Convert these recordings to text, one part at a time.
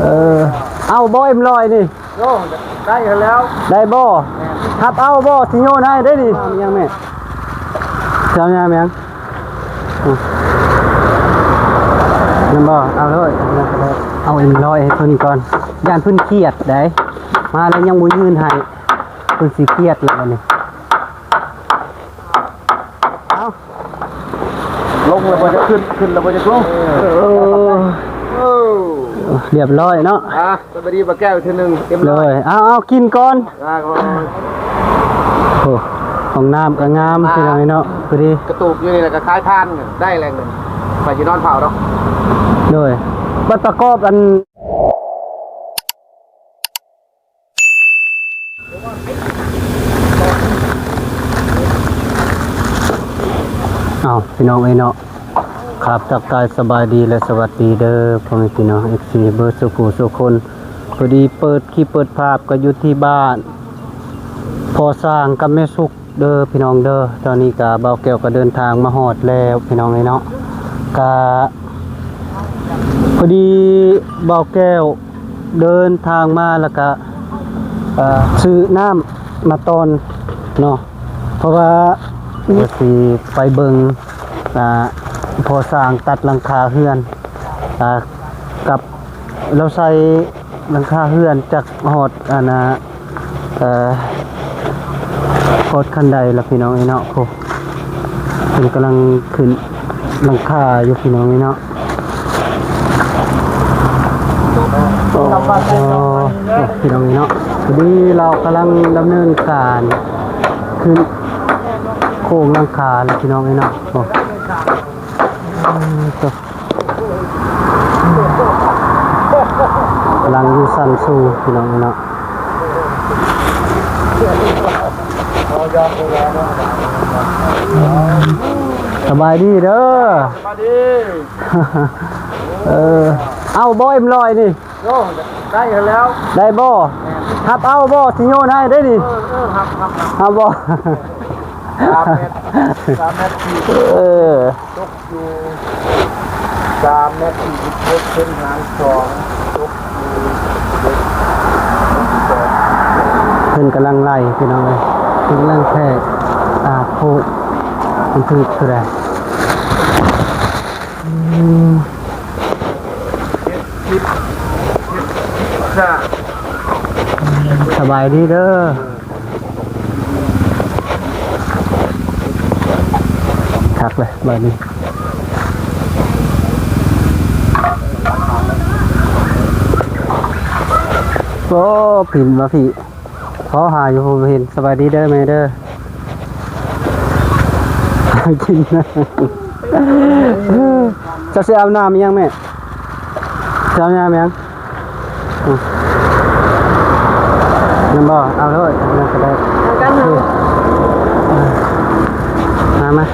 ເອີ ເອົາບໍ່ເອັມຮ້ອຍນີ້? ໂອ້ ໄດ້ຫັ້ນແລ້ວ. ໄດ້ບໍ່? ແມ່ນ. ຮັບເອົາບໍ່? ຊິໂຍນໃຫ້ເດ້ນີ້. ເອົາຫຍັງແມ່? ເຈົ້າຫຍັງແມ່? ອືມ ແມ່ນບໍ່? ເອົາເລີຍ ເອົາເອັມຮ້ອຍໃຫ້ເພິ່ນກ່ອນ. ຢ້ານເພິ່ນຄຽດໃດ໋ ມາແລ້ວຍັງບໍ່ຍື່ນໃຫ້ ເພິ່ນຊິຄຽດແລ້ວບັດນີ້. ເອົາ ລົງແລ້ວບໍ່ຈະຂຶ້ນ ຂຶ້ນແລ້ວບໍ່ຈະລົງ. ເອີ ເອີ ລຽບຮ້ອຍເນາະ. ອ່າ ສະບາຍດີປ້າແກ້ວອີກເທື່ອໜຶ່ງ. ໂດຍ ເອັມຮ້ອຍ ເອົາ ເອົາ ກິນກ່ອນ. ອ່າ ໂອ້ ຫ້ອງນ້ຳກໍງາມ ອ່າ ພີ່ນ້ອງເນາະ. ພໍດີກະຕຸກຢູ່ນີ້ແຫຼະ ກໍຂາຍຖ່ານໄດ້ແຫຼະເງິນ ຂ້ອຍຊິນອນເຝົ້າດອກ. ໂດຍ ບັດປະກອບອັນ ເອົາ ພີ່ນ້ອງເອີຍເນາະ, ຄາບທັກທາຍສະບາຍດີ ແລະ ສະຫວັດດີເດີ ພໍ່ແມ່ພີ່ນ້ອງ ເອັຟຊີ ເບິດສູ່ຜູ້ສູ່ຄົນ. ພໍດີເປີດຄລິບເປີດພາບກໍຢູ່ທີ່ບ້ານພໍ່ຊ້າງກັບແມ່ສຸກ ເດີພີ່ນ້ອງເດີ. ຕອນນີ້ກະບ່າວແກ້ວກະເດີນທາງມາຮອດແລ້ວພີ່ນ້ອງເອີຍເນາະ. ກະພໍດີບ່າວແກ້ວເດີນທາງມາ ແລ້ວກະ ເອີ ຊື້ນ້ຳມາຕ່ອນເນາະ ເພາະວ່າວ່າຊິໄປເບິ່ງ ອ່າ ພໍ່ຊ້າງຕັດຫຼັງຄາເຮືອນ ອ່າ ກັບ ລາວໃສ່ຫຼັງຄາເຮືອນຈັກຮອດອັນນ່າ ເອີ ຮອດຂັ້ນໃດລະພີ່ນ້ອງເອີຍເນາະ. ໂອ້ ເພິ່ນກຳລັງຂຶ້ນຫຼັງຄາຢູ່ພີ່ນ້ອງເອີຍເນາະ. ໂອ້ ພີ່ນ້ອງເອີຍເນາະ, ພໍດີລາວກຳລັງດຳເນີນການຂຶ້ນໂຄງຫຼັງຄາລະພີ່ນ້ອງເອີຍເນາະ. ໂອ້ ຫຼັງຢູ່ຊັ້ນສູງພີ່ນ້ອງເນາະ. ສະບາຍດີເດີ. ສະບາຍດີ. ເອີ ເອົາບໍ່ເອັມຮ້ອຍນີ້? ໂອ້ ໄດ້ຫັ້ນແລ້ວ. ໄດ້ບໍ່? ແມ່ນ. ຮັບເອົາບໍ່? ຊິໂຍນໃຫ້ເດ້ນີ້. ເອີ ເອີ ຮັບ ຮັບ ຮັບ ຮັບບໍ່? ສາມແມັດ ສາມແມັດ ເອີ ຕົກຢູ່ສາມແມັດສີ່ສິບຫົກ ເປັນຫານສອງ ຕົກຢູ່ສິບເອັດ ຫົກສິບສອງ. ເພິ່ນກຳລັງໄລ່ພີ່ນ້ອງເອີຍ, ເພິ່ນກຳລັງແພກ ອ່າ ໂພດ ມັນຖືກເທົ່າໃດ. ອືມ ເຈັດສິບ ເຈັດສິບຫ້າ. ສະບາຍດີເດີ. ຄັກເລີຍບາດນີ້. ໂອ້ ພິມມາພີ້ ຂໍຫາຢູ່ ບໍ່ເຫັນ. ສະບາຍດີເດີແມ່ເດີ. ກິນ ເຈົ້າຊິເອົານ້ຳອີ່ຫຍັງແມ່? ເຈົ້າເອົານ້ຳຫຍັງ? ອືມ ແມ່ນບໍ່? ເອົາໂລດ ເອົາຫຍັງກໍໄດ້. ເອົາກັນເນາະ. ເອີ ມາ ມາ.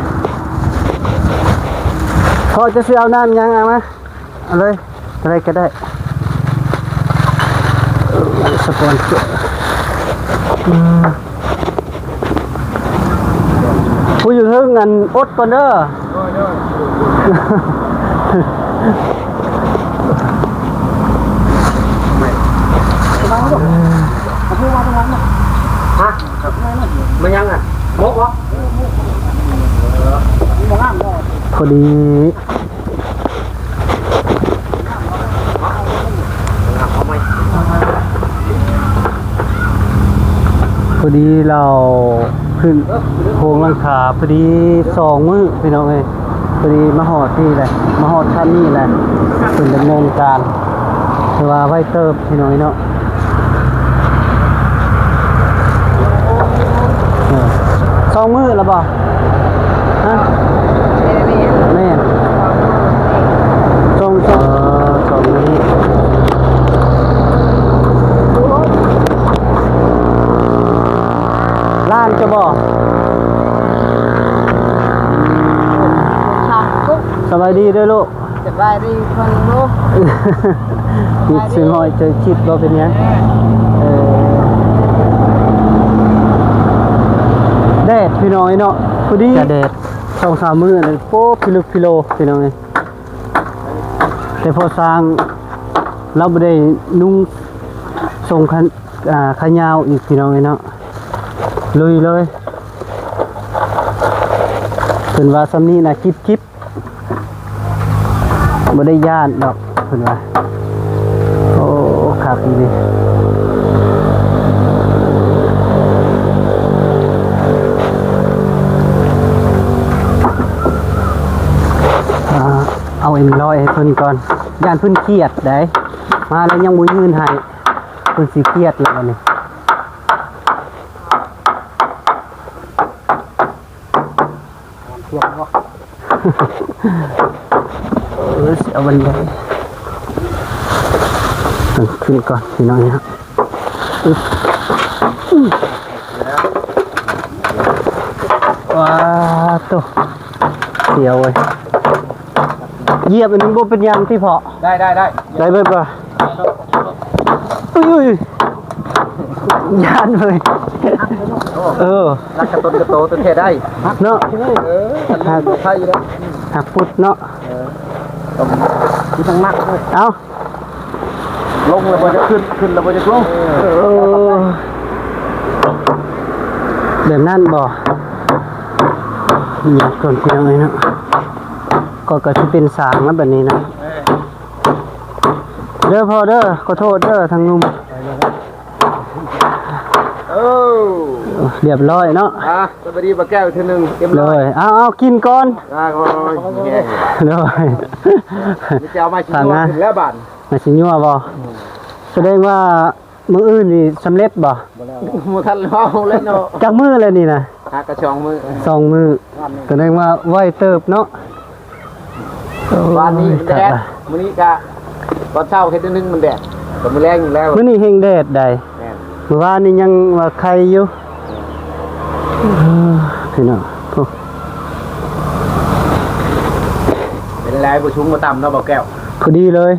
ພໍ່ ເຈົ້າຊິເອົານ້ຳຫຍັງ? ເອົາມາ ເອົາເລີຍ ເທົ່າໃດກໍໄດ້. ສະປອນເຊີ ອືມ. ຜູ້ຢູ່ເທິງ ອັນ ອົດກ່ອນເດີ. ໂດຍ ໂດຍ. ຮະ? ແມ່ນຫຍັງອ່ະ? ມົກບໍ່? ພໍດີ ພໍດີລາວຂຶ້ນໂຄງຫຼັງຄາ ພໍດີສອງມື້ພີ່ນ້ອງເອີຍ. ພໍດີມາຮອດນີ້ແຫຼະ ມາຮອດຂັ້ນນີ້ແຫຼະ ເພິ່ນດຳເນີນການ ຖືວ່າໄວເຕີບພີ່ນ້ອງເອີຍເນາະ. ເອີ ສອງມື້ແລ້ວບໍ່? ຮະ? ແມ່ນ ສອງ ສອງ ເອີ ສອງມື້. ຫຼານເຈົ້າບໍ່? ສະບາຍດີເດີລູກ. ສະບາຍດີເພິ່ນລູກ. ມີສຽງຫ້ອຍໃຈຄິດບໍ່ເປັນຫຍັງ? ເອີ ແດດພີ່ນ້ອງເອີຍເນາະ ພໍດີຈະແດດ ສອງສາມມື້ນີ້ ໂອ້ ພິລຶກພິໂລພີ່ນ້ອງເອີຍ. ແຕ່ພໍສ້າງ ລາວບໍ່ໄດ້ນຸ່ງຊົງຂະ ອ່າ ຂາຍາວອີກ ພີ່ນ້ອງເອີຍເນາະ ລຸຍເລີຍ. ເພິ່ນວ່າສ່ຳນີ້ນະ ຈິບໆ ບໍ່ໄດ້ຢ້ານດອກ ເພິ່ນວ່າ. ໂອ້ ຄັກອີ່ຫຼີ. ອ່າ ເອົາເອັມຮ້ອຍໃຫ້ເພິ່ນກ່ອນ ຢ້ານເພິ່ນຄຽດໃດ໋ ມາແລ້ວຍັງບໍ່ຍື່ນໃຫ້ ເພິ່ນຊິຄຽດແລ້ວບັດນີ້. ນ້ຳຖ້ວມບໍ່? ເອີ ຊິເອົາບັນໄດຂຶ້ນກ່ອນ ພີ່ນ້ອງເນາະ. ອຶບ ວ້າໂຕ ສຽວເວີຍ. ຢຽບອັນນີ້ບໍ່ເປັນຫຍັງຕິເພາະ? ໄດ້ ໄດ້ ໄດ້ ໄດ້ເບິດບໍ່? ອຸ້ຍ ຢ້ານເວີຍ. ໂອ້ ເອີ ລັກກະຕົນກະໂຕຕົວແທ້ໄດ້ເນາະ. ເອີ ຄັນໄທຢູ່ແລ້ວ ຫັກປຸດເນາະ. ເອີ ຕ້ອງ ຄືຕ້ອງໜັກເວີຍ. ເອົ້າ ລົງແລ້ວບໍ່ຈະຂຶ້ນ ຂຶ້ນແລ້ວບໍ່ຈະລົງ. ເອີ ແບບນັ້ນບໍ່? ຢາກກ່ອນ ພີ່ນ້ອງເອີຍເນາະ. ກໍ ກໍຊິເປັນສາງແລ້ວບັດນີ້ນະ. ເອີ ເດີພໍ່ເດີ ຂໍໂທດເດີທາງໜຸ່ມ. ເອີ ຮຽບຮ້ອຍເນາະ. ອ່າ ສະບາຍດີ ບໍ່ແກ້ວ ເທື່ອໜຶ່ງ ເອັມຮ້ອຍ. ໂດຍ ເອົາ ເອົາ ກິນກ່ອນ. ອ່າ ໂດຍ ມີແຮງ. ໂດຍ ມີແຈ່ວມາຊິຍົວຂຶ້ນແລ້ວບາດ ມາຊິຍົວບໍ່? ອືມ ສະແດງວ່າມື້ອື່ນນີ້ສຳເລັດບໍ່? ບໍ່ແລ້ວ ບໍ່ທັນເວົ້າເລີຍເນາະ. ຈັກມື້ແລ້ວນີ້ນະ? ຫາກະສອງມື້ ສອງມື້. ສະແດງວ່າໄວເຕີບເນາະ. ໂອ້ຍ ວານນີ້ແດດ ມື້ນີ້ກະຕອນເຊົ້າເຮັດໜຶ່ງມັນແດດ ກະມື້ແລງຢູ່ແລ້ວ. ມື້ນີ້ແຮງແດດໃດ໋. ແມ່ນ ມື້ວານນີ້ຍັງວ່າໄຄຢູ່. ເອີ ພີ່ນ້ອງ ໂອ້ ເປັນໄດ ບໍ່ສູງບໍ່ຕ່ຳເນາະ ບໍ່ແກ້ວ? ພໍດີເລີຍ.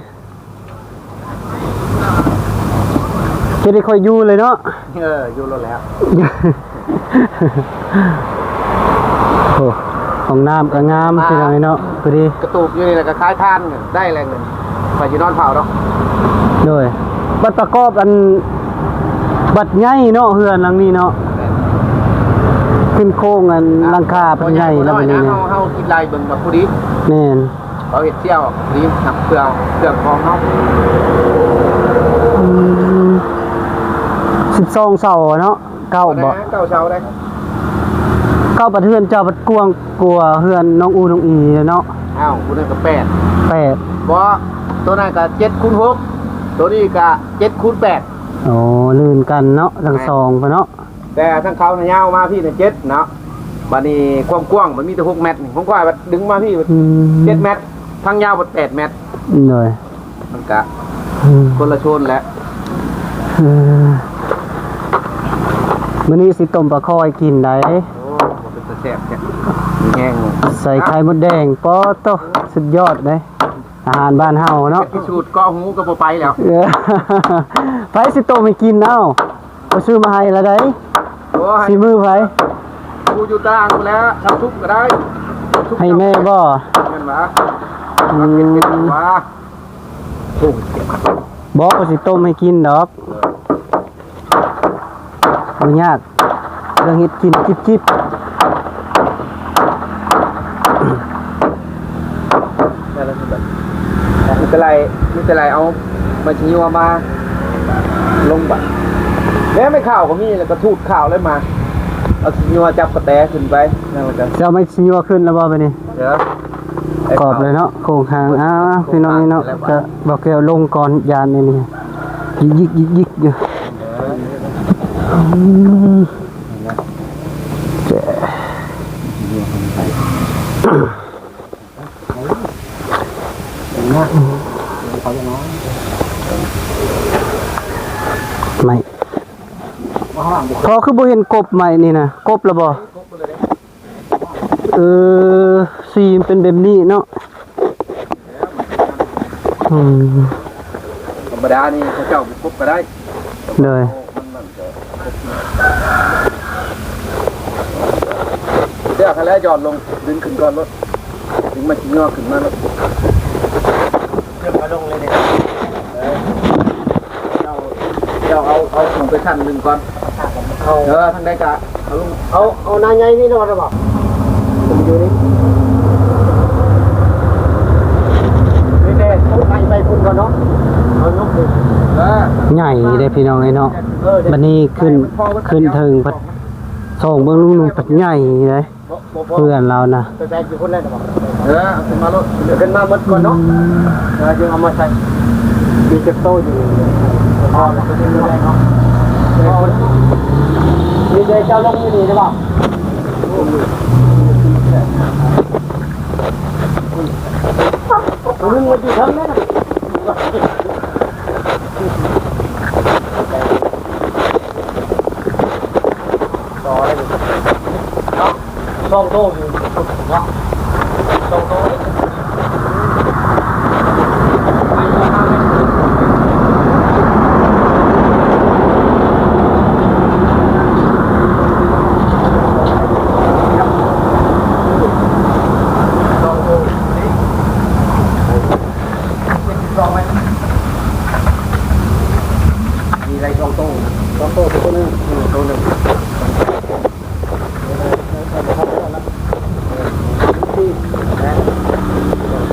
ເຮັດໃຫ້ຂ້ອຍຢູ່ເລີຍເນາະ. ເອີ ຢູ່ໂລດແລ້ວ. ໂອ້ ຫ້ອງນ້ຳກໍງາມ ມາ ພີ່ນ້ອງເນາະ ພໍດີ ກະຕູບຢູ່ນີ້ແຫຼະ ກໍຂາຍຖ່ານໄດ້ແຫຼະເງິນ ຂ້ອຍຊິນອນເຝົ້າດອກ. ໂດຍ ບັດປະກອບອັນ ບັດໃຫຍ່ເນາະ ເຮືອນຫຼັງນີ້ເນາະ. ແມ່ນ ຂຶ້ນໂຄງອັນ ອ່ະ ຫຼັງຄາເປັນໃຫຍ່ແລ້ວບັດນີ້ນະ. ເຮົາ ເຮົາຄິດໄລ່ເບິ່ງວ່າພໍດີ. ແມ່ນ ເຂົາເຮັດສ່ຽວດີນຳເຄື່ອງ ເຄື່ອງຂອງເຮົາ. ອືມ ສິບສອງເສົາເນາະ ເກົ້າບໍ່? ເກົ້າເສົາໄດ໋. ເກົ້າ ບັດເຮືອນເຈົ້າບັດກວ້າງກວ່າເຮືອນນ້ອງອູນ້ອງອີເນາະ. ອ້າວ ຜູ້ນັ້ນກໍແປດ ແປດ ບໍ່ ໂຕນັ້ນກໍເຈັດຄູນຫົກ ໂຕນີ້ກໍເຈັດຄູນແປດ. ໂອ້ ລື່ນກັນເນາະ ທັງສອງພຸ້ນເນາະ. ແຕ່ທາງເຂົານະຍາວມາພີ້ນະເຈັດເນາະ. ບາດນີ້ຄວາມກວ້າງມັນມີແຕ່ຫົກແມັດນີ້ ຂອງຂ້ອຍບັດດຶງມາພີ້ ອືມ ເຈັດແມັດ ທາງຍາວບັດແປດແມັດ. ໂດຍ ມັນກະ ອືມ ຄົນລະໂຊນແຫຼະ. ເອີ ມື້ນີ້ຊິຕົ້ມປາຄໍໃຫ້ກິນໃດ. ໂອ້ ເປັນຕາແຊບແທ້ ມີແຮງ ໃສ່ໄຂ່ມົດແດງ ປາໂຕ ສຸດຍອດເດ້ ອາຫານບ້ານເຮົາເນາະ. ພິສູດເກາະຫູກໍບໍ່ໄປແລ້ວ. ເອີ ໃຜຊິຕົ້ມໃຫ້ກິນເອົາ? ເຂົາຊື້ມາໃຫ້ລະໃດ໋. ໂອ້ຍ ສີມືໃຜ? ຜູ້ຢູ່ຕ່າງພຸ້ນແຫຼະ ທຳຊຸບກໍໄດ້. ໃຫ້ແມ່ບໍ່? ແມ່ນຫວາ? ອືມ ວ່າ ບໍ່ ເຂົາຊິຕົ້ມໃຫ້ກິນດອກ. ເອີ ບໍ່ຍາກ ເລື່ອງເຮັດກິນຈິບໆ. ມີແຕ່ໄລ່ ມີແຕ່ໄລ່ເອົາໄມ້ຊິຍົວມາລົງບາດ. ແລ້ວໄມ້ຂາວກໍມີ ແລ້ວກໍທູດຂາວເລີຍມາ ເອົາຊິຍົວຈັບກະແຕຂຶ້ນໄປ. ນັ້ນລະກະ ຊິເອົາໄມ້ຊິຍົວຂຶ້ນແລ້ວບໍ່ບາດນີ້? ເອີ ກອບເລີຍເນາະ ໂຄງຮ່າງ. ອ້າວ ພີ່ນ້ອງເນາະ ກະບໍ່ແກ້ວລົງກ່ອນ ຢ້ານອັນນີ້ຍິກໆໆຢູ່. ເອີ ອືມ ໄມ້ ພໍ່ຄືບໍ່ເຫັນກົບໄມ້ນີ້ນະ ກົບລະບໍ່? ເອີ ສີມັນເປັນແບບນີ້ເນາະ. ອືມ ທຳມະດານີ້ເຂົາເຈົ້າບໍ່ກົບກໍໄດ້. ໂດຍ ເລືອກຫັ້ນແຫຼະ ຢອດລົງ ດຶງຂຶ້ນກ່ອນໂລດ ດຶງມັນຊິຍໍຂຶ້ນມາໂລດ. ເລືອກເອົາລົງເລີຍເດ້. ເອີ ເອົາສູງໄປຊັ້ນໜຶ່ງກ່ອນ. ເອີ ທາງໃດກະເອົາລົງ ເອົາ ເອົາໜ້າໃຫຍ່ນີ້ລອດໄດ້ບໍ່? ຢູ່ນີ້ ມີແຕ່ຕົ້ນໄມ້ໄປພຸ້ນກ່ອນເນາະ. ເອົາຍົກນີ້ ເອີ ໃຫຍ່ເດ້ພີ່ນ້ອງເອີຍເນາະ. ເອີ ບັດນີ້ຂຶ້ນ ຂຶ້ນເທິງພັດ ສ່ອງເບິ່ງລຸງໜຸ່ມພັດໃຫຍ່ເດ້. ບໍ່ ບໍ່ພໍ ເພື່ອນລາວນະ ໄປແບກຢູ່ພຸ້ນແລ້ວນະບໍ່? ເອີ ເອົາຂຶ້ນມາໂລດ ເອົາຂຶ້ນມາໝົດກ່ອນເນາະ. ອືມ ແລ້ວຈຶ່ງເອົາມາໃສ່. ມີຈັກໂຕຢູ່? ພໍແລ້ວ ຕົວນີ້ບໍ່ໄດ້ເນາະ. ມີແຕ່ເຈົ້າລົງຢູ່ນີ້ນະບໍ່? ຕົວໜຶ່ງມັນຢູ່ເທິງນັ້ນນະ. ຕໍ່ໄດ້ຢູ່ເນາະ ສອງໂຕຢູ່ເນາະ ສອງໂຕ. ມີໄດ້ສອງໂຕ ສອງໂຕ ໂຕໜຶ່ງ ເອີ ໂຕໜຶ່ງ.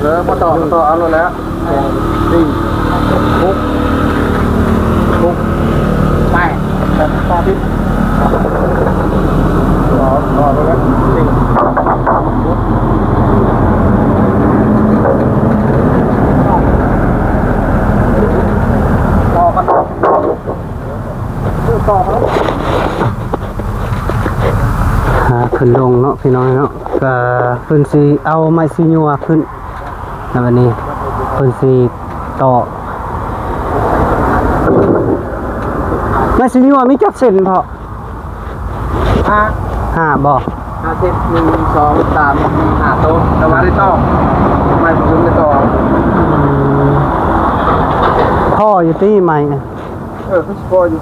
ເອີ ມາຕໍ່ ມາຕໍ່ເອົາໂລດແລ້ວ. ສີ່ ຫົກ ຫົກ ແປດ ແປດ ສິບ. ຕໍ່ ຕໍ່ໄປເລີຍ ສີ່ ຕໍ່ກັນ ຕໍ່ກັນ. ຫາຂຶ້ນລົງເນາະ ພີ່ນ້ອງເນາະ. ກະເພິ່ນຊິເອົາໄມ້ສີຍົວຂຶ້ນ ແລ້ວບັດນີ້ເພິ່ນຊິຕໍ່. ໄມ້ສີຍົວມີຈັກເສັ້ນເພາະ? ຫ້າ ຫ້າບໍ່? ຫ້າເສັ້ນ ໜຶ່ງ ສອງ ສາມ ສີ່ ຫ້າໂຕ ແຕ່ວ່າໄດ້ຕໍ່ ໄມ້ບໍ່ເຖິງໄດ້ຕໍ່. ອືມ ພໍຢູ່ຕິໄມ້? ເອີ ຄືຊິພໍຢູ່.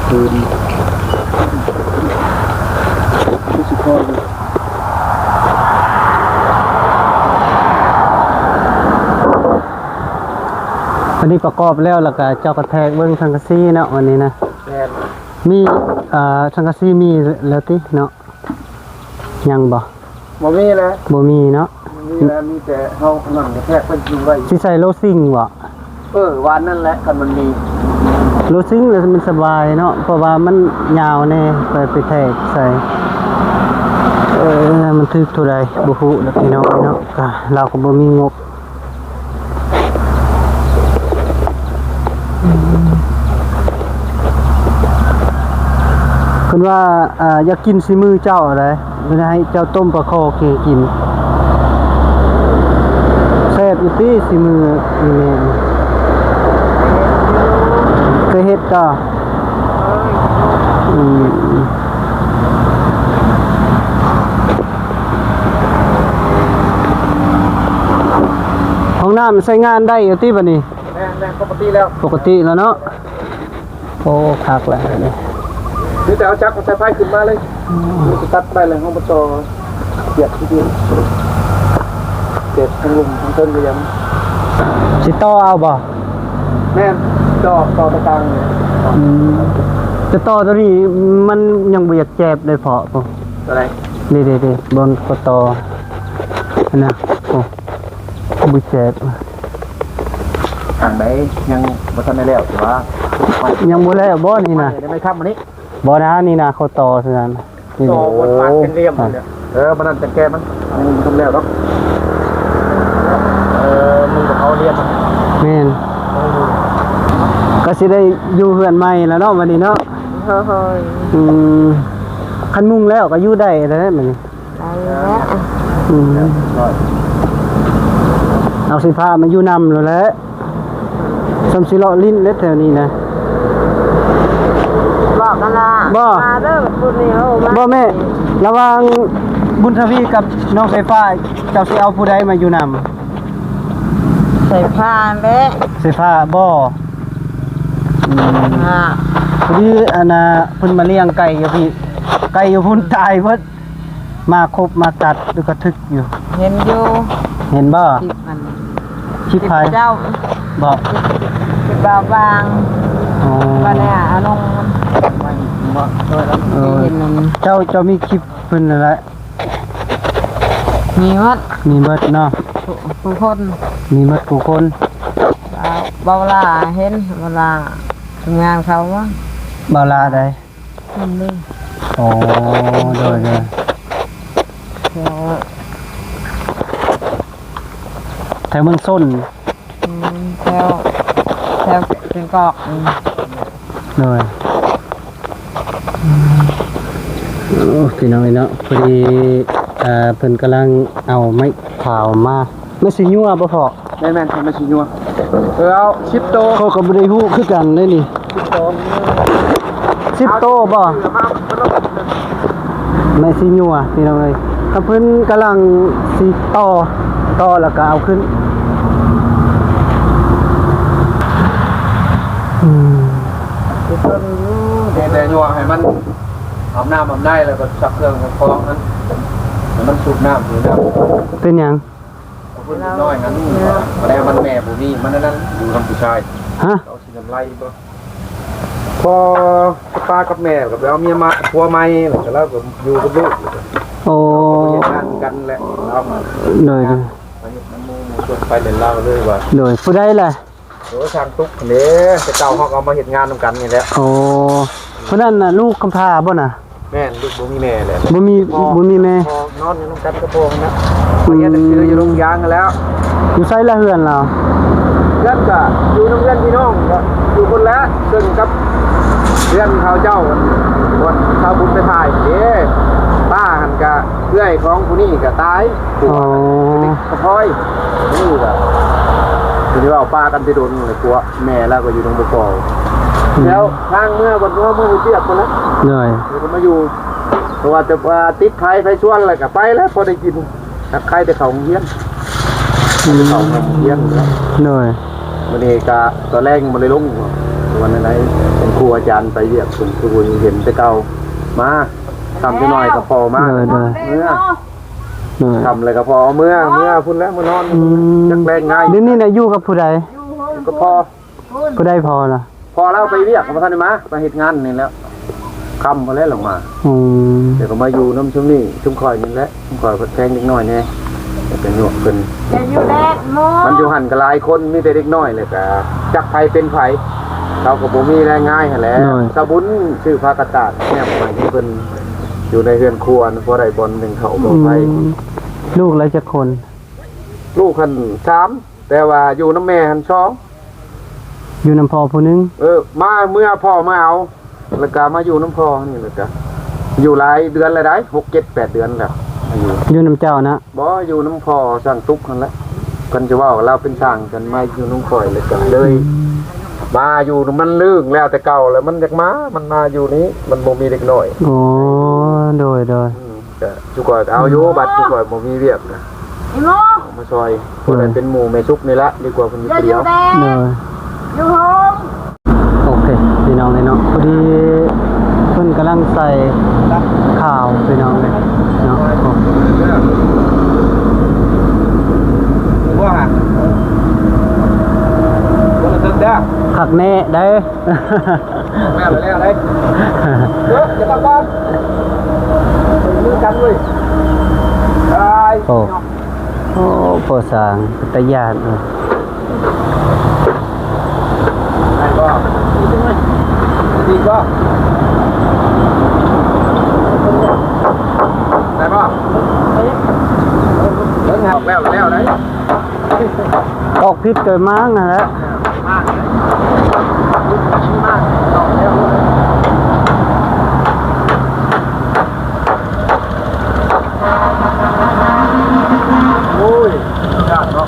ຄືນ ຄືຊິພໍຢູ່. ອັນນີ້ປະກອບແລ້ວ ແລ້ວກະເຈົ້າກະແທກເບິ່ງສັງກະສີເນາະ ວັນນີ້ນະ. ແມ່ນ. ມີ ເອີ ສັງກະສີມີແລ້ວຕິເນາະ? ຍັງບໍ່? ບໍ່ມີແລ້ວ ບໍ່ມີເນາະ. ບໍ່ມີແລ້ວ ມີແຕ່ເຮົານັ້ນກະແທກເພິ່ນຖິ້ມໄວ້. ຊິໃສ່ໂລຊິງບໍ່? ເອີ ວານນັ້ນແຫຼະ ຄັນມັນມີໂລຊິງແລ້ວມັນສະບາຍເນາະ ເພາະວ່າມັນຍາວແດ່ ໄປ ໄປແທກໃສ່. ເອີ ມັນຖືກເທົ່າໃດບໍ່ຮູ້ແລ້ວພີ່ນ້ອງເນາະ ກະລາວກະບໍ່ມີງົບ. ເພິ່ນວ່າ ອ່າ ຢາກກິນສີມືເຈົ້າໃດ ເພິ່ນໃຫ້ເຈົ້າຕົ້ມປາຄໍກິນ ແຊບຢູ່ຕິສີມືອີ່ແມ່? ເຄີຍເຮັດກໍ ອືມ. ຫ້ອງນ້ຳໃຊ້ງານໄດ້ຢູ່ຕິບັດນີ້? ແມ່ນໆ ປົກກະຕິແລ້ວ ປົກກະຕິແລ້ວເນາະ. ໂອ້ ຄັກແລ້ວນີ້ ມີແຕ່ເອົາຈັກມາໃສ່ໄຟຂຶ້ນມາເລີຍ. ອືມ ມັນຊິຕັດໄປແລ້ວ ເຮົາມາຕໍ່ສຽບທີ່ດິນ ສຽບທາງລຸ່ມທາງເທິງກໍຍັງ ຊິຕໍ່ເອົາບໍ່? ແມ່ນ ຕໍ່ ຕໍ່ຕະກາງນີ້. ອືມ ແຕ່ຕໍ່ໂຕນີ້ມັນຍັງບໍ່ຢາກແຈບເດ້ເພາະ ໂຕໃດ? ເດ້ໆໆ ບ່ອນກໍຕໍ່ ອັນນັ້ນ ໂອ້ ບໍ່ແຈບ. ທາງໃດຍັງບໍ່ທັນໄດ້ແລ້ວ ແຕ່ວ່າ ຍັງບໍ່ແລ້ວບໍ່ນີ້ນະ? ໄດ້ໄມ້ຄ້ຳອັນນີ້ ບໍ່ນະ ນີ້ນະ ເຂົາຕໍ່ຊັ້ນນັ້ນ. ຕໍ່ ນີ້ ມັນປາດເປັນຫຼ່ຽມ ໂອ້ ນີ້. ເອີ ມັນນັ້ນແຕ່ແກ່ມັນ ຍັງບໍ່ທັນແລ້ວດອກ. ເອີ ມັນກໍເອົາຫຼ່ຽມມັນ. ແມ່ນ ກໍຊິໄດ້ຢູ່ເຮືອນໃໝ່ແລ້ວເນາະ ບັດນີ້ເນາະ. ໂອ້ຍ ອືມ ຄັນມຸງແລ້ວກໍຢູ່ໄດ້ແລ້ວບັດນີ້. ໄດ້ແລ້ວ ອືມ ເອົາໄຟຟ້າມາຢູ່ນຳໂລດແຫຼະ. ສ່ຳຊິເລາະຫຼິ້ນເດ້ແຖວນີ້ນະ. ບອກກັນລະ ບໍ່ ມາເດີ ບຸນນີ້ ໂອ້ ມາ ບໍ່ແມ່ ລະຫວ່າງບຸນທະວີກັບນ້ອງສາຍຟ້າ ເຈົ້າຊິເອົາຜູ້ໃດມາຢູ່ນຳ? ສາຍຟ້າແຫຼະ. ສາຍຟ້າບໍ່? ອືມ ອ່າ ພໍດີອັນນ່າ ເພິ່ນມາລ້ຽງໄກ່ຢູ່ພີ້ ໄກ່ຢູ່ພຸ້ນຕາຍເບິດ. ມາຄົບມາຕັດ ແລ້ວກໍຖືກຢູ່ ເຫັນຢູ່ ເຫັນບໍ່? ຄລິບມັນ ຄລິບໃຜ? ເຈົ້າ ບໍ່ ຄລິບບ່າວບາງ. ອໍ ວ່າແນ່ອານົງ ເອີ ເຈົ້າ ເຈົ້າມີຄລິບເພິ່ນນັ້ນແຫຼະ. ມີໝົດ ມີເບິດເນາະ ຜູ້ຄົນ ມີເບິດຜູ້ຄົນ. ບ່າວ ບ່າວຫຼ້າເຫັນ ບ່າວຫຼ້າ ທີມງານເຂົາວ່າ ບ່າວຫຼ້າໃດ? ນັ້ນເດ້. ອໍ ໂດຍໆ ແຖວ ແຖວເມືອງຊົນ. ອືມ ແຖວ ແຖວແກ້ງກອກ. ໂດຍ ໂອ້ ພີ່ນ້ອງເອີຍເນາະ ພໍດີ ເອີ ເພິ່ນກຳລັງເອົາໄມ້ຂາວມາ. ໄມ້ສີຍົວບໍ່ພໍ່? ແມ່ນໆ ໄມ້ສີຍົວ. ເອີ ເອົາສິບໂຕ. ຂ້ອຍກໍບໍ່ໄດ້ຮູ້ຄືກັນເດ້ນີ້. ສິບໂຕ ສິບໂຕບໍ່? ໄມ້ສີຍົວ ພີ່ນ້ອງເອີຍ ຖ້າເພິ່ນກຳລັງຊິຕໍ່ ຕໍ່ແລ້ວກໍເອົາຂຶ້ນ. ອືມ ແຕ່ຍົວໃຫ້ມັນອາບນ້ຳອາບໃນ ແລ້ວກໍຊັກເຄື່ອງຊັກຂອງຫັ້ນ ໃຫ້ມັນສູບນ້ຳ ເປັນຫຍັງ? ເອົາເພິ່ນເດັກນ້ອຍຫັ້ນ ແລ້ວມັນແມ່ບໍ່ມີ ມັນອັນນັ້ນ ຢູ່ນຳຜູ້ຊາຍ. ຮະ? ເອົາຊິນຳໄລ່ບໍ່? ພໍປາກັບແມ່ກໍໄປເອົາເມຍມາ ຜົວໃໝ່ ແລ້ວກໍລາວກໍຢູ່ກັບລູກ. ໂອ້ ເຮັດງານນຳກັນແຫຼະ ລາວ ໂດຍ ໄປເຮັດນຳໝູ່ ໝູ່ຊົນໄປແລ້ວລາວເລີຍວ່າ. ໂດຍ ຜູ້ໃດລະ? ໂອ້ ຊ່າງຕຸກຫັ້ນເດ້ ແຕ່ເກົ່າເຮົາກໍເອົາມາເຮັດງານນຳກັນນີ້ແຫຼະ. ໂອ້ ຜູ້ນັ້ນນະ ລູກກຳພ້າບໍ່ນະ? ແມ່ນ ລູກບໍ່ມີແມ່ແຫຼະ ບໍ່ມີ ບໍ່ມີແມ່ ພໍ່ນອນຢູ່ນຳກັນກັບພໍ່ຫັ້ນນະ. ອືມ ຮຽນໜັງສືຢູ່ດົງຢາງຫັ້ນແຫຼ້ວ. ຢູ່ໃສລະເຮືອນລາວ? ເຮືອນກະຢູ່ນຳເຮືອນພີ່ນ້ອງ ກະຢູ່ພຸ້ນແຫຼະ ເຊິ່ງກັບເຮືອນເຂົາເຈົ້າ ບ່ອນຊາວພຸດໄປຖ່າຍເດ້. ປ້າຫັ້ນກະເອື້ອຍຂອງຜູ້ນີ້ກະຕາຍ. ອໍ ກະພອຍ ນີ້ກະຄືວ່າປາກັນແຕ່ດົນແລ້ວ ຜົວແມ່ລາວກໍຢູ່ໜອງບົວກອງ. ອືມ ແລ້ວທາງເມືອ ບ່ອນເມືອ ເມືອເຮັດວຽກພຸ້ນແຫຼະ. ໂດຍ ແລ້ວກໍມາຢູ່ ເພາະວ່າແຕ່ວ່າຕິດໄຟ ໄຟສວນແລ້ວກໍໄປແລ້ວ ພໍໄດ້ກິນ. ຫາກໃຄແຕ່ເຂົ້າໂຮງຮຽນ ອືມ ເຂົ້າໂຮງຮຽນແລ້ວ. ໂດຍ ມື້ນີ້ກະຕອນແລງບໍ່ໄດ້ລົງ ວ່າແນວໃດ ເປັນຄູອາຈານໄປວຽກພຸ້ນ ຄືເຫັນແຕ່ເກົ່າ ມາຄ່ຳຈັກໜ້ອຍກໍພໍມາ. ໂດຍ ໂດຍ ເມືອ ໂດຍ ຄ່ຳແລ້ວກໍພໍເມືອ ເມືອພຸ້ນແຫຼະ ເມືອນອນ. ອືມ ຈັກແລງງາຍ. ດຽວນີ້ນະຢູ່ກັບຜູ້ໃດ? ຢູ່ກັບພໍ່. ຜູ້ໃດພໍ່ລະ? ພໍ່ລາວໄປວຽກ ບໍ່ທັນໄດ້ມາ ໄປເຮັດງານນີ້ແຫຼ້ວ ຄ່ຳພຸ້ນແຫຼະລົງມາ. ອືມ ແລ້ວກໍມາຢູ່ນຳຊຸມນີ້ ຊຸມຂ້ອຍນີ້ແຫຼະ ຊຸມຂ້ອຍເພິ່ນແພງເດັກນ້ອຍແດ່ ແລ້ວກໍຍົວະເພິ່ນ. ຢ່າຢູ່ແດດ ມັນຢູ່ຫັ້ນກໍຫຼາຍຄົນ ມີແຕ່ເດັກນ້ອຍ ແລ້ວກໍຈັກໃຜເປັນໃຜ ເຂົາກໍບໍ່ມີແຮງງານຫັ້ນແຫຼະ. ໂດຍ ສາວບຸນຊື້ຜ້າກະຕາດແນບໃຫ້ເພິ່ນ ຢູ່ໃນເຮືອນຄົວ ພໍໄດ້ບ່ອນໜຶ່ງເຂົ້າບ່ອນໄຟ. ອືມ ລູກລະຈັກຄົນ? ລູກຫັ້ນສາມ ແຕ່ວ່າຢູ່ນຳແມ່ຫັ້ນສອງ ຢູ່ນຳພໍ່ຜູ້ໜຶ່ງ. ເອີ ມາເມືອພໍ່ມາເອົາ ແລ້ວກະມາຢູ່ນຳພໍ່ນີ້ ແລ້ວກະຢູ່ຫຼາຍເດືອນແລ້ວໃດ໋ ຫົກ ເຈັດ ແປດເດືອນແລ້ວ. ມາຢູ່ ຢູ່ນຳເຈົ້ານະ? ບໍ່ ຢູ່ນຳພໍ່ຊ່າງຕຸກຫັ້ນແຫຼະ ເພິ່ນຈະເວົ້າລາວເປັນຊ່າງກັນ ມາຢູ່ນຳຂ້ອຍ ແລ້ວກະເລີຍ ອືມ ມາຢູ່ ມັນລຶ້ງແລ້ວແຕ່ເກົ່າແລ້ວ ມັນຢາກມາ ມັນມາຢູ່ນີ້ ມັນບໍ່ມີເດັກນ້ອຍ. ໂອ້ ໂດຍ ໂດຍ ອືມ ກະຊຸມຂ້ອຍກໍເອົາຢູ່ ບັດຊຸມຂ້ອຍບໍ່ມີວຽກນະ ມາຊ່ອຍ ໂດຍ ຜູ້ໃດເປັນໝູ່ແມ່ສຸກນີ້ລະ ດີກວ່າເພິ່ນຢູ່ຜູ້ດຽວ. ໂດຍ ຢູ່ໂຮງ. ໂອເຄ ພີ່ນ້ອງເອີຍເນາະ ພໍດີເພິ່ນກຳລັງໃສ່ຂາວ ພີ່ນ້ອງເອີຍເນາະ. ບໍ່ຫາ ຄົນລະຕຶກເດີ ຄັກແນ່ໃດ. ແມ່ນແລ້ວໄດ໋ ເອີ ຢ່າປາກບານ ມືກັນເວີຍ. ໂອ້ ໂອ້ ພໍ່ຊ່າງ ເປັນຕາຢ້ານເອີຍ. ໄດ້ບໍ່? ດີບໍ່? ໄດ້ບໍ່? ເບິ່ງ ອອກແລ້ວ ແລ້ວໄດ໋. ອອກຜິດກໍມ້າງຫັ້ນແຫຼະ. ໂອ້ຍ ຍາກເນາະ.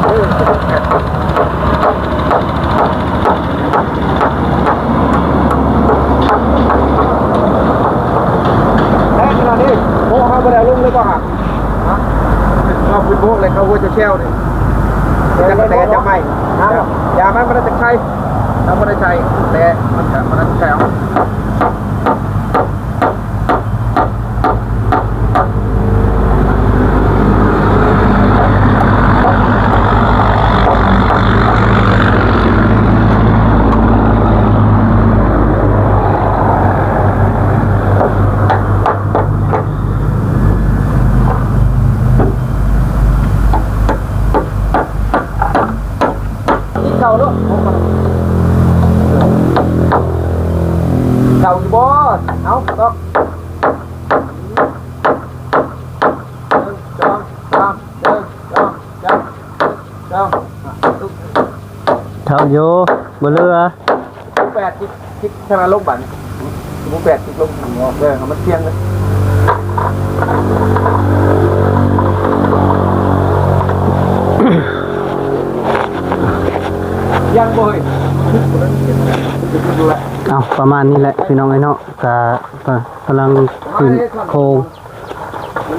ເອີ ແທ້ຂະໜາດນີ້ ໂອ້ ເຮົາບໍ່ໄດ້ເອົາລົງເລີຍບໍ່ຫະ? ຮະ? ເອົາຂຶ້ນໂບກເລີຍ ເຂົ້າຫົວແຊວໆ ນີ້ ຈັກແຕ່ຈັກໄມ້. ຢາມັນບໍ່ໄດ້ຈັກໄຊ ເຮົາບໍ່ໄດ້ໃສ່ ແຕ່ມັນກະບໍ່ໄດ້ແຊວ. ເອົາໂລດ ເຂົ້າຢູ່ບໍ່? ເອົາ ຕອກ ໜຶ່ງ ສອງ ສາມ ໜຶ່ງ ສອງ ສາມ ໜຶ່ງ ສອງ ເຂົ້າຢູ່ ບໍ່ເຫຼືອ ແປດ ຈິກ ຈິກທາງນັ້ນລົງບາດນີ້ ໝູແປດ ຈິກລົງ ເອີ ໃຫ້ມັນທ່ຽງເລີຍ ຍັງບໍ່ເຮີ້ຍ ເອົາ ປະມານນີ້ແຫຼະ ພີ່ນ້ອງເອີຍເນາະ ກະ ກະກຳລັງຂຶ້ນໂຄງ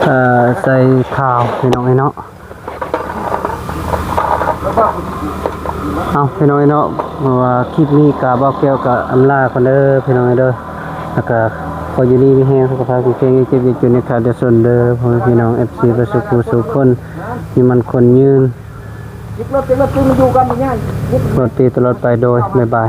ເອີ ໃສ່ຄາວ ພີ່ນ້ອງເອີຍເນາະ. ເອົາ ພີ່ນ້ອງເອີຍເນາະ ເພາະວ່າຄລິບນີ້ກະບ່າວແກ້ວກະອຳລາກ່ອນເດີ ພີ່ນ້ອງເອີຍເດີ ແລ້ວກະຂໍຢູ່ດີມີແຮງ ສຸຂະພາບແຂງແຮງ ຢ່າເຈັບຢ່າຈົນ ຢ່າຂາດຢ່າຈົນເດີ ພໍ່ແມ່ພີ່ນ້ອງ ເອັຟຊີ ເບິດສູ່ຜູ້ສູ່ຄົນ ມີໝັ້ນຄົນຍືນ ຕິດລົດ ຕິດລົດ ຕິດມັນຢູ່ກັນ ມັນຍາກ ປອດເປຕະຫຼອດໄປ ໂດຍ ບາຍບາຍ.